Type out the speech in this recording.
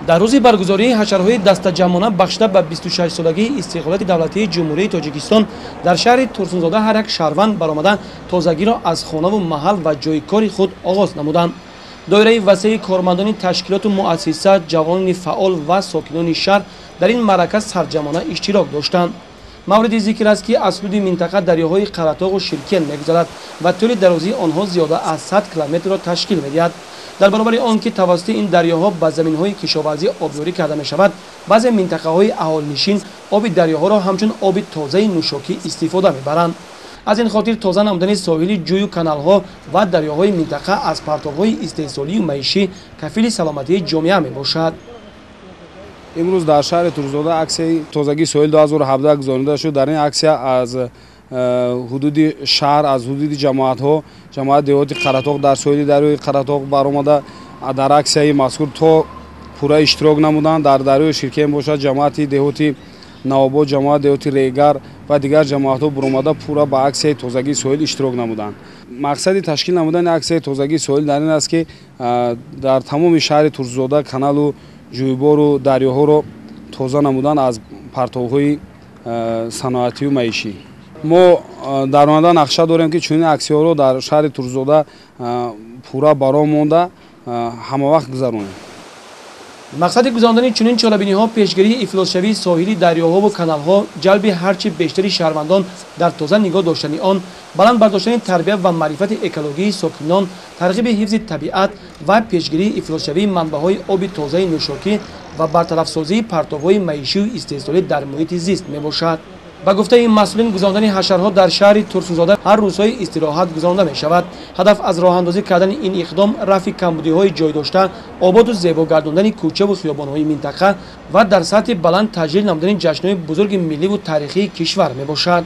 Дар рӯзи баргузории ҳашарҳои дастаҷамъона бахшида ба 26-солагии истиқлолияти давлатии Ҷумҳурии Тоҷикистон дар шаҳри Турсунзода ҳар як шаҳрванд баромада тозагиро аз хонаву маҳал ва ҷойи кори худ оғоз намуданд. Доираи васеи кормандони ташкилоту муассиса, ҷавонони фаъол ва сокинони шаҳр дар ин маърака сарҷамъона иштирок доштанд. Мавриди зикр аст, ки аз ҳудуди минтақа дарёҳои Қаратоғу Ширкен мегузарад ва тӯли дарозии онҳо зиёда аз 100 километрро ташкил медиҳад. Дар баробари он ки тавассути ин дарёҳо ба заминҳои кишоварзӣ обёрӣ карда мешавад, баъзе минтақаҳои аҳолинишин оби дарёҳоро ҳамчун оби тозаи нӯшокӣ истифода мебаранд. Аз ин хотир тоза намудани соҳили ҷӯю каналҳо ва дарёҳои минтақа аз партовҳои истеҳсолию маишӣ кафили саломатии ҷомеа мебошад. Имрӯз дар шаҳри Турсунзода аксияи тозагии соҳил 2017 гузаронида шуд. Дар ин аксия аз ҳудуди шаҳр, аз ҳудуди ҷамоатҳо, ҷамоати деҳоти Қаратоғ дар соҳили дарёи Қаратоғ баромада дар аксияи мазкур то пурра иштирок намуданд. Дар дарёи Ширкен бошад, ҷамоати деҳоти Навобод, ҷамоати деҳоти Регар ва дигар ҷамоатҳо баромада пурра ба аксияи тозагии соҳил иштирок намуданд. Мақсади ташкил намудани аксияи тозагии соҳил дар ин аст, ки дар тамоми шаҳри Турсунзода каналу ҷӯйбору дарёҳоро тоза намудан аз партовҳои саноатию маишӣ. Мо дар оянда нақша дорем, ки чунин аксияҳоро дар шаҳри Турсунзода пурра бароҳ монда ҳамавақт гузаронем. Мақсади гузарондани чунин чорабиниҳо пешгирии ифлосшавии соҳили дарёҳову каналҳо, ҷалби ҳарчи бештари шаҳрвандон дар тоза нигоҳ доштани он, баланд бардоштани тарбия ва маърифати экологии сокинон, тарғиби ҳифзи табиат ва пешгирии ифлосшавии манбаъҳои оби тозаи нӯшокӣ ва бартарафсозии партовҳои маишию истеҳсолӣ дар муҳити зист мебошад. Ба гуфтаи масъулин, гузарондани ҳашарҳо дар шаҳри Турсунзода ҳар рӯзҳои истироҳат гузаронда мешавад. Ҳадаф аз роҳандозӣ кардани ин иқдом рафъи камбудиҳои ҷой дошта, ободу зебо гардондани кӯчаву хиёбонҳои минтақа ва дар сатҳи баланд таҷлил намудани ҷашнҳои бузурги милливу таърихии кишвар мебошад.